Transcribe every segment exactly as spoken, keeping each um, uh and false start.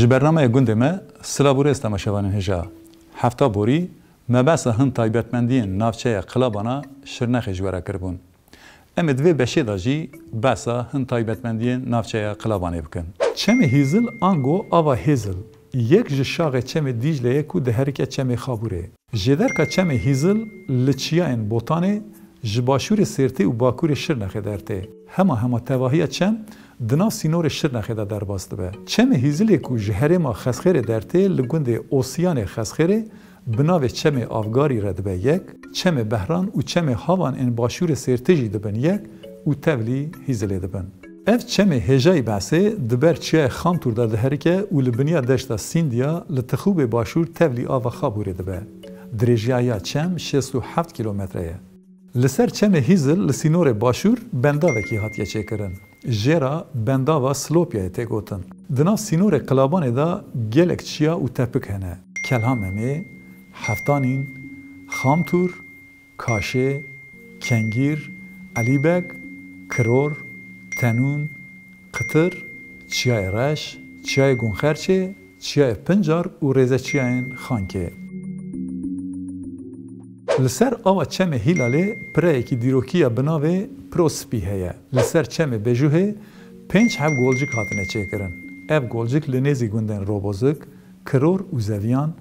Ji bernameya gundê me, silav û rêz temaşevanên hêja. Hefta borî me behsa hin taybetmendiyên navçeya Qilabana Şirnexê ji we re kiribûn. Em ê di vê beşê de jî behsa hin taybetmendiyên navçeya Qilabanê bikin. Çemê Hîzil ango Ava Hêzil, yek ji şaxê Çemê Dîclê ye ku diherike Çemê Xabûrê. Jêderka Çemê Hîzil li çiyayên Botanê ji başûrê Sêrtê û bakurê Şirnexê dertê. Hema hema tevahiya çem di nav sînorê Şirnexê de derbas dibe. Çemê Hîzilê ku ji herêma Xezxêrê dertê li gundê Osiyanê Xezxêrê bi navê Çemê Avgarî re dibe yek, Çemê Behran û Çemê Havan ên başûrê Sêrtê jî dibin yek û tevlî Hîzilê dibin. Ev çemê hêjayî behsê di ber çiyayê Xamtûr de diherike û li biniya deşta Sîndiya li Tixûbê Başûr tevlî ava Xabûrê dibe. Dirêjiya ya çem şêst û heft kîlometre ye. Li ser çemê Hîzil li sînorê başûr bendavekî hatiye çêkirin. Jê re bendava Silopyayê tê gotin. Di nav sînorê Qilabanê de gelek çiya û tepik hene. Kelha Memê, Heftanîn, Xamtûr, Kaşê, Kengîr, Elîbek, Kiror, Tenûn, Qitir, Çiyayê Reş, Çiyayê Gunxerçê, Çiyayê Pincar û rêzeçiyayên Xankê. Li ser ava çemê Hîlalê pireyekî dîrokî ya bi navê Piro Spî heye. Li ser çemê Bêjûhê pênc heb golcik hatine çêkirin. Ev golcik li nêzî gundên Robozik, Kiror û Zeviyan,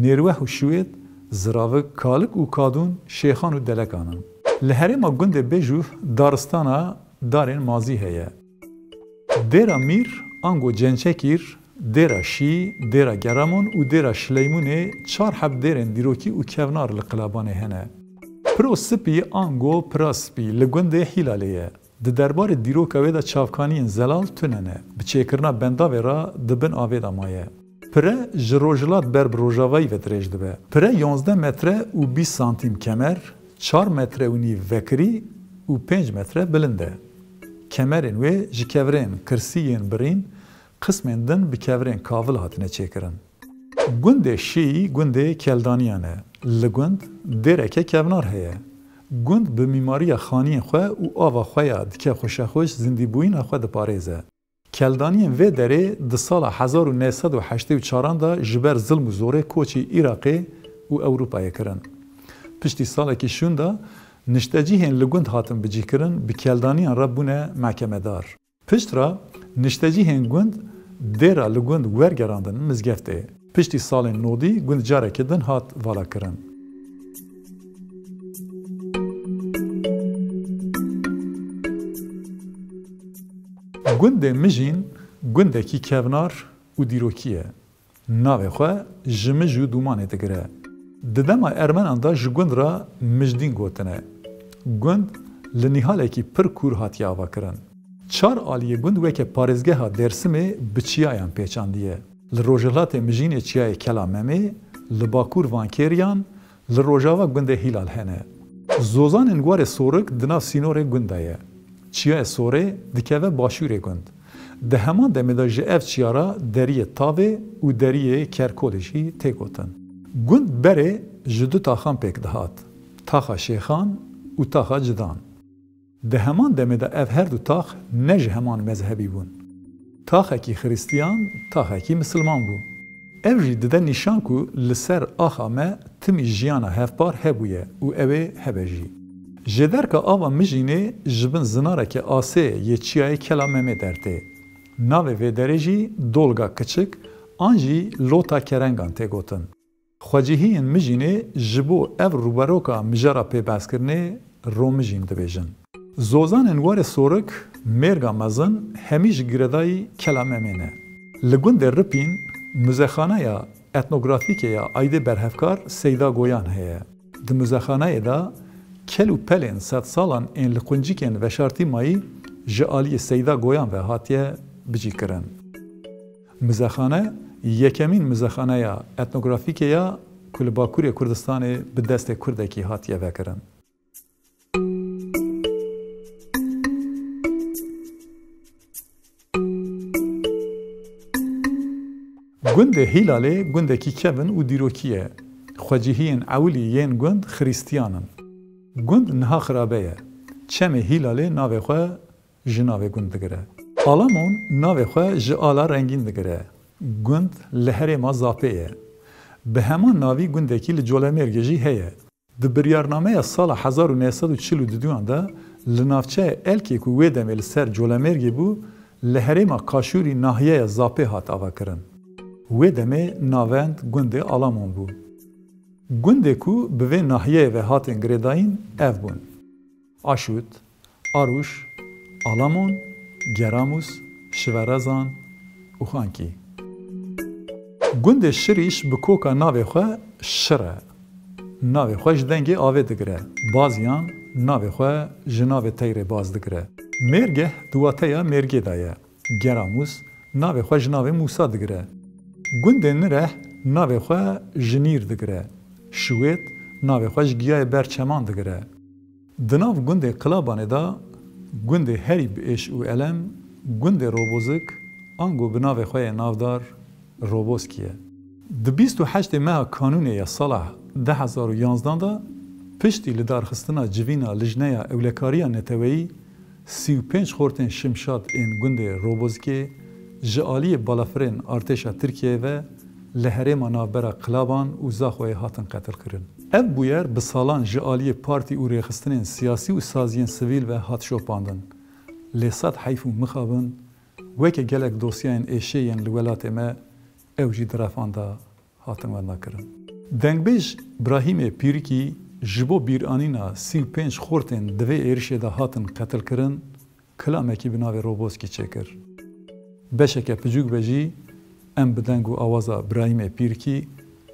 Nêrweh û Şiwêd, Ziravik, Kalik û Kadûn, Şêxan û Delekan in. Li herêma gundê Bêjûh daristana darên mazî heye. Dêra Mîr, ango Cençekîr, Dêra Şî, Dêra Geramon û Dêra Şileymûnê çar heb dêrên dîrokî û kevnar li Qilabanê hene. Piro Sipî, ango Pira Spî li gundê Hîlalê ye. Di derbarê dîroka wê de çavkaniyên zelal tune ne. Bi çêkirina bendavê re di bin avê de maye. Pire ji rojhilat ber bi rojavayî ve dirêj dibe. Pire yonzdeh metre û bîst santîm kemer, çar metre û nîv vekirî û pênc metre bilind e. Kemerên wê ji kevirên kirsî yên birîn, qismên din bi kevirên kavil hatine çêkirin. Gundê Şî gundê Keldaniyan e. Li gund dêreke kevnar heye. Gund bi mîmariya xaniyên xwe û ava xwe ya dike xweşexweş zindîbûyîna xwe diparêze. Keldaniyên vê derê di sala hezar û neh sed û heştê û çaran de ji ber zilm û zorê koçî Iraqê û Ewropayê kirin. Piştî salekî şûnda niştecihên li gund hatin bicîkirin, bi Keldaniyan re bûne mehkemedar. Piştre niştecihên gund dêra li gund wergerandin mizgeftê. Piştî salên nodî gund careke din hat valakirin. Gundê Mijîn gundekî kevnar û dîrokî ye. Navê xwe ji mij û dûmanê digire. Di dema Ermenan de ji gund re Mijdîn gotine. Gund li nîhalekî pir kûr hatiye avakirin. Çar aliyê gund weke parêzgeha Dêrsimê bi çiyayan pêçandiye. Li rojhilatê Mijînê çiyayê Kela Memê, li bakur Vankêriyan, li rojava gundê Hîlal hene. Zozanên warê Sorik di nav sînorê gund de ye. Çiyayê Sorê dikeve başûrê gund. Di heman demê de ji ev çiya re deriyê Tavê û deriyê Kerkolê jî tê gotin. Gund berê ji du taxan pêk dihat, Taxa Şêxan û Taxa Cidan. Di heman demê de ev her du tax ne ji heman mezhebî bûn. Taxekî xiristiyan, taxekî misilman bû. Ev jî dide nîşan ku li ser axa me timî jiyana hevpar hebûye û ew ê hebe jî. Jêderka ava Mijînê ji bin zinareke asê yê çiyayê Kela Memê dertê. Navê vê derê jî Dolga Kiçik an jî Lota Kerengan tê gotin. Xwecihiyên Mijînê ji bo ev rûberoka mijara pêbehskirinê Romijîn dibêjin. Zozanên warê Sorik, mêrga mezin, hemî ji girêdayî Kela Memê ne. Li gundê Ripîn muzexaneya etnografîkê ya aîdê berhevkar Seyda Goyan heye. Di muzexaneyê de kel û pelên sedsalan ên li quncikên veşartî mayî ji aliyê Seyda Goyan ve hatiye bicîkirin. Muzexane yekemîn muzexaneya etnografîkê ya ku li Bakurê Kurdistanê bi destê kurdekî hatiye vekirin. Gundê Hîlalê gundekî kevin û dîrokî ye. Xwecihiyên ewilî yên gund xirîstiyan in. Gund niha xirabe ye. Çemê Hîlalê navê xwe ji navê gund digire. Alamon navê xwe ji ala rengîn digire. Gund li herêma Zapê ye. Bi heman navî gundekî li Colemêrgê jî heye. Di biryarnameya sala hezar û neh sed û çil û duduyan de li navçeya Elkê ku wê demê li ser Colemêrgê bû, li herêma Kaşûrî nahiyeya Zapê hat avakirin. Wê demê navend gundê Alamon bû. Gundê ku bi vê nahiyeyê ve hatên girêdayîn ev bûn: Aşût, Arûş, Alamon, Geramûs, Şiverezan û Xankî. Gundê Şirîş bi koka navê xwe Şir e. Navê xwe ji dengê avê digire. Baziyan navê xwe ji navê teyrê baz digire. Mêrgeh di wateya mêrgê de ye. Geramûs navê xwe ji navê Mûsa digire. Gundê Nireh navê xwe ji nîr digire. Şiwêt navê xwe ji giyayê ber çeman digire. Di nav gundê Qilabanê de gundê herî bi êş û elem gundê Robozik, ango bi navê xwe yê navdar Roboskî ye. Di bîst û heştê meha Kanûnê ya sala du hezar û yanzdan de, piştî lidarxistina civîna Lijneya Ewlekariya Neteweyî, sî û pênc xortên Şimşad ên gundê Robozkê ji aliyê balafirên artêşa Tirkiyeyê ve li herêma navbera Qilaban û Zaxoyê hatin qetilkirin. Ev bûyer bi salan ji aliyê partî û rêxistinên siyasî û saziyên sivîl ve hat şopandin. Lê sed heyf û mixabin, weke gelek dosyayên êşê yên li welatê me, ew jî di refan de hatin wendakirin. Dengbêj Brahîmê Pîrikî ji bo bîranîna sî û pênc xortên di vê êrişê de hatin qetilkirin, kilamekî bi navê Roboskî çêkir. Beşeke piçûk be jî, em bi deng û awaza Brahîmê Pîrikî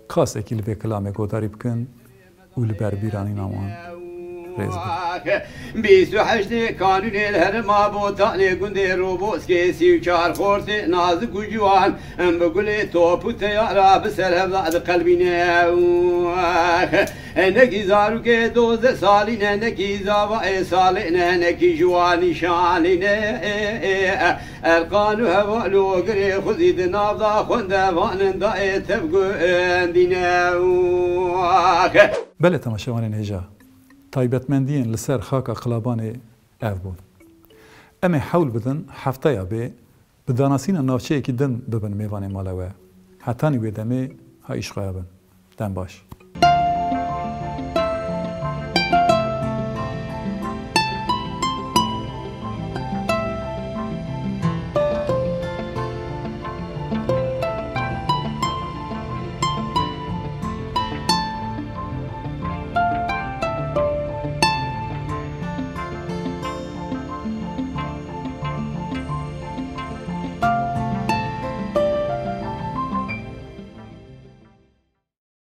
kasekî li vê kilamê godarî bikin û li ber bîranîna wan rêz bidin. Bîst û heştê Kanûnê li herêma Botanê gundê Roboskê sî û çar xortê nazik û ciwan bi gulê top û teyara bi ser hev de diqelbîne. Nekî zarokê dozdeh salî ne, nekî zavayê salê ne, nekî ciwanî şanî ne. Erqan û heval û girê xwezî di nav da xwendevanin dayê tev gundîne. Belê temaşevanên hêja, taybetmendiyên li ser xaka Qilabanê ev bûn. Em ê hewl bidin hefteya bê bi danasîna navçeyekî din bibin mêvanê mala we. Hetanî wê demê ha îşxaya bin. Dem baş.